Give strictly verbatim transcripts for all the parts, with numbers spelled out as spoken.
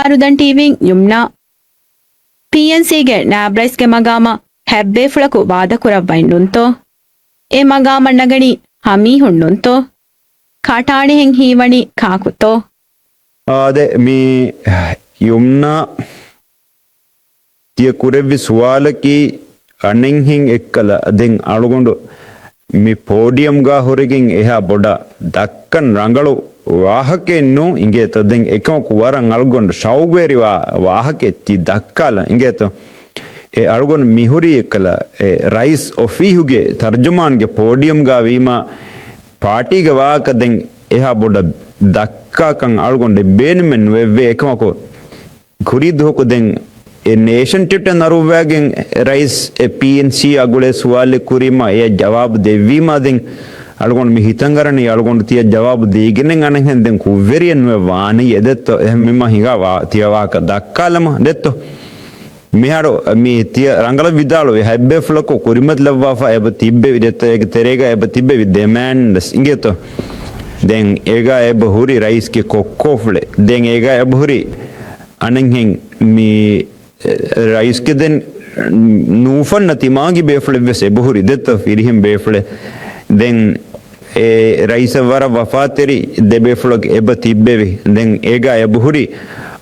އަރުދަން ޓީވީން ޔުމްނާ. ޕީއެންސީގެ ނާބް ރައީސްގެ މަގާމަށް ހަތްބޭފުޅަކު ވާދަކުރައްވައި ނޫންތޯ؟ އެ މަގާމަށް ނަގަނީ ހަމީހުން ނޫންތޯ؟ ކަޓާނެހެން ހީވަނީ ކާކުތޯ؟ އާދެ، މި ޔުމްނާ ތިޔަ ކުރެއްވި ސުވާލަކީ އަނެއްހެން އެއްކަލަ. ދެން އަޅުގަނޑު މި ޕޯޑިއަމްގާ ހުރެގެން އެހާ ބޮޑަށް ދައްކަން ރަނގަޅު ވާހަކައެއް ނޫން އިނގޭތޯ. ދެން އެކަމަކު ވަރަށް އަޅުގަނޑު ޝައުގުވެރިވާ ވާހަކައެއް ތި ދައްކާލަން އިނގޭތޯ. އެ އަޅުގަނޑު މިހުރީ އެއްކަލަ އެ ރައީސް އޮފީހުގެ ތަރްޖަމާންގެ ޕޯޑިއަމްގާ ވީމާ، ޕާޓީގެ ވާހަކަ ދެން އެހާ ބޮޑަށް ދައްކާކަން އަޅުގަނޑު ބޭނުމެއް ނުވެއްވޭ. އެކަމަކު ކުރީ ދުވަހަކު ދެން އެ ނޭޝަން ޓިޓަ ނަރުއްވާގެން ރައީސް އެ ޕީއެންސީއާ ގުޅޭ ސުވާލެއް ކުރީމާ އެ ޖަވާބު ދެއްވީމާ ދެން އަޅުގަނޑު މި ހިތަށް އަރަނީ އަޅުގަނޑު ތިޔަ ޖަވާބު ދީގެނެއް އަނެއްހެން ދެން ކުށްވެރިއެއް ނުވެ ވާނީ އެ ދެއްތޯ. އެހެން މިމާ ހިނގާ ވާ-، ތިޔަ ވާހަކަ ދައްކާލަމާ ދެއްތޯ. މިހާރު މި ތިޔަ ރަނގަޅަށް ވިދާޅުވި ހަތްބޭފުޅަކު ކުރިމަތިލައްވާފަ އެބަ ތިއްބެވި ދެއްތޯ. އޭގެ ތެރޭގަ އެބަ ތިއްބެވި ދެމާން ވެސް އިނގޭތޯ. ދެން އޭގަ އެބަ ހުރި ރައީސްގެ ކޮއްކޯފުޅެއް. ދެން އޭގަ އެބަ ހުރި އަނެއްހެން މި ރައީސްގެ ދެން ނޫފަންނަ ތިމާގެ ބޭފުޅެއް ވެސް އެބަހުރި ދެއްތޯ ފިރިހެން ބޭފުޅެއް. ދެން އެ ރައީސަށް ވަރަށް ވަފާތެރި ދެ ބޭފުޅަކު އެބަ ތިއްބެވި. ދެން އޭގަ އެބަހުރި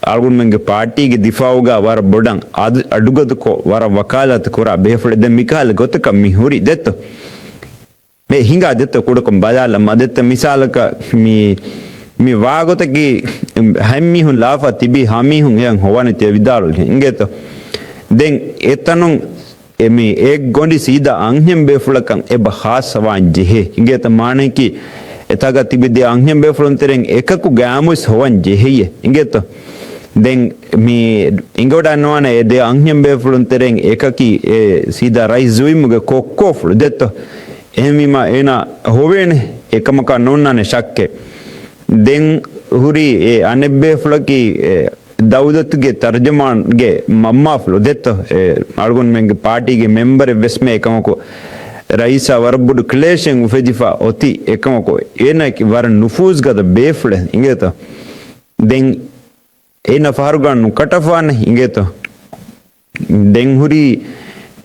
އަޅުގަނޑުމެންގެ ޕާޓީގެ ދިފާއުގަ ވަރަށް ބޮޑަށް އަދު-، އަޑުގަދުކޮށް ވަރަށް ވަކާލާތު ކުރާ ބޭފުޅެއް. ދެން މިކަހަލަ ގޮތަކަށް މި ހުރި ދެއްތޯ. މި ހިނގާ ދެއްތޯ ކުޑަކޮށް ބަލާލަމާ ދެއްތޯ. މިސާލަކަށް މި، މި ވާގޮތަކީ ހަތް މީހުން ލާފަ ތިބީ ހަ މީހުން އެހެން ހޮވާނެ ތިޔަ ވިދާޅުވި އިނގޭތޯ. ދެން އެތަނުން އެ މި އެއް ގޮނޑި ސީދާ އަންހެން ބޭފުޅަކަށް އެބަ ޚާއްޞަވާން ޖެހޭ އިނގޭތޯ. މާނައަކީ އެތާގަ ތިބި ދެ އަންހެން ބޭފުޅުން ތެރެއިން އެކަކު ގާމުސް ހޮވަން ޖެހެޔޭ އިނގޭތޯ. ދެން މި އިނގޮޑާން ނުވާނެ އެ ދެ އަންހެން ބޭފުޅުން ތެރެއިން އެކަކީ އެ ސީދާ ރައީސް ޒުއިމުގެ ކޮއްކޯފުޅު ދެއްތޯ. އެހެންވީމާ އޭނާ ހޮވޭނެ އެކަމަކާ ނޯންނާނެ ޝައްކެއް. ދެން ހުރީ އެ އަނެއްބޭފުޅަކީ އެ ދައުލަތުގެ ތަރްޖަމާންގެ މަންމާފުޅު ދެއްތޯ. އެ އަޅުގަނޑުމެންގެ ޕާޓީގެ މެމްބަރެއް ވެސްމެ އެކަމަކު ރައީސާ ވަރަށް ބޮޑު ކްލޭޝެއް އުފެދިފަ އޮތީ އެކަމަކު އޭނާ ވަރަށް ނުފޫޒުގަދަ ބޭފުޅެއް އިނގޭތޯ. ދެން އޭނަ ފަހަރުގަ ނުކަޓަފާނެ އިނގޭތޯ. ދެން ހުރީ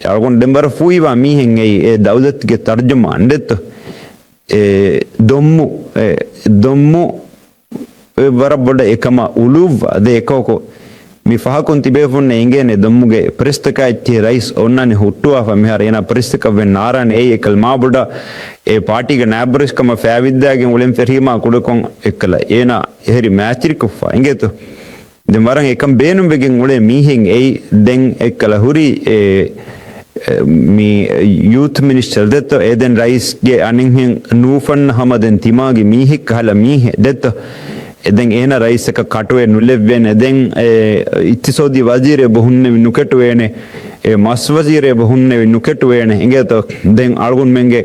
އަޅުގަނޑު ދެން ވަރަށް ފޫހިވާ މީހެއް އެއީ އެ ދައުލަތުގެ ތަރްޖަމާން ދެއްތޯ. އެ ދޮންމު، އެ ދޮންމު އެ ވަރަށް ބޮޑަށް އެކަމަށް އުޅުއްވާ ދޭ އެކަކު މި ފަހަކުން ތިބޭފުންނަށް އެނގޭނެ ދޮންމުގެ ޕްރެސްތަކާ އެއްޗެހި ރައީސް އޮންނާނެ ހުއްޓުވާފަ މިހާރު އޭނާ ޕްރެސްތަކަށް ވެ ނާރާނެ އެއީ އެކަލަ މާބޮޑަށް އެ ޕާޓީގެ ނާބްރައީސްކަމަށް ފައިވިއްދާގެން އުޅެން ފެށީމާ ކުޑަކޮށް އެއްކަލަ އޭނާ އެހެރި މައިތިރިކޮށްފަ އިނގޭތޯ. ދެން ވަރަށް އެކަން ބޭނުންވެގެން އުޅޭ މީހެއް އެއީ. ދެން އެއްކަލަ ހުރީ އެ، އެ، މި ޔޫތު މިނިސްޓަރ ދެއްތޯ. އެ ދެން ރައީސްގެ އަނެއްހެން ނޫފަންނަ ހަމަ ދެން ތިމާގެ މީހެއް ކަހަލަ މީހެއް ދެއްތޯ. އެ ދެން އޭނަ ރައީސަކަށް ކަޓުވެ ނުލެއްވޭނެ. ދެން އެ އިޤްތިޞާދީ ވަޒީރެއް އެބަ ހުންނެވި ނުކެޓުވޭނެ. އެ މަސް ވަޒީރެއް އެބަ ހުންނެވި ނުކެޓުވޭނެ އިނގޭތޯ. ދެން އަޅުގަނޑުމެންގެ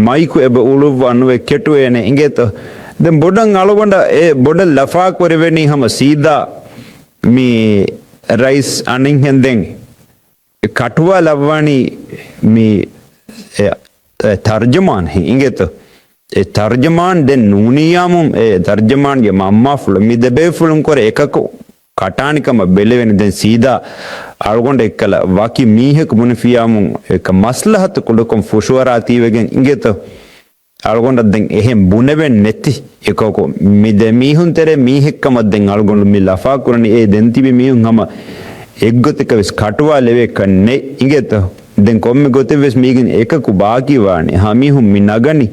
މައިކު އެބަ އުޅުއްވާ ނުވެ ކެޓުވޭނެ އިނގޭތޯ. ދެން ބޮޑަށް އަޅުގަނޑަށް އެ ބޮޑަށް ލަފާ ކުރެވެނީ ހަމަ ސީދާ މި ރައީސް އަނެއްހެން ދެން ކަޓުވާ ލައްވާނީ މި އެ، އެ ތަރްޖަމާން ހި އިނގޭތޯ. އެ ތަރްޖަމާން ދެން ނޫނިއްޔާމު އެ ތަރްޖަމާންގެ މަންމާފުޅު މި ދެބޭފުޅުން ކުރެ އެކަކު ކަޓާނި ކަމަށް ބެލެވެން ދެން ސީދާ އަޅުގަނޑު އެއްކަލަ ވަކި މީހަކު ބުނެފިޔާމު އެކަ މަސްލަހަތު ކުޑަކޮށް ފުށުއަރާތީވެގެން އިނގޭތޯ. އަޅުގަނޑަށް ދެން އެހެން ބުނެވެން ނެތި އެކަކު މި ދެ މީހުން ތެރޭ މީހެއްކަމަށް ދެން އަޅުގަނޑު މި ލަފާ ކުރަނީ އެ ދެން ތިބި މީހުން ހަމަ އެއްގޮތަކަށް ވެސް ކަޓުވާލެވޭކަށް ނެތް އިނގޭތޯ. ދެން ކޮންމެ ގޮތެއް ވެސް މީގެން އެކަކު ބާކީ ވާނެ. ހަމީހުން މި ނަގަނީ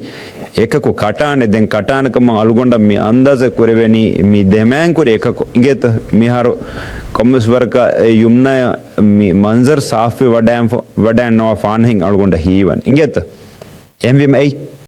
އެކަކު ކަޓާނެ. ދެން ކަޓާނެ ކަމަށް އަޅުގަނޑަށް މި އަންދާޒަށް ކުރެވެނީ މި ދެމާން ކުރި އެކަކު އިނގޭތޯ. މިހާރު ކޮންމެސް ވަރަކަށް އެ ޔުމްނާޔަށް މި މަންޒަރު ސާފުވެ ވަޑައިން ފަ-، ވަޑައިން ނުވާ ފާނަހެން އަޅުގަނޑަށް ހީވަން އިނގޭތޯ. އެހެންވީމަ އެއީ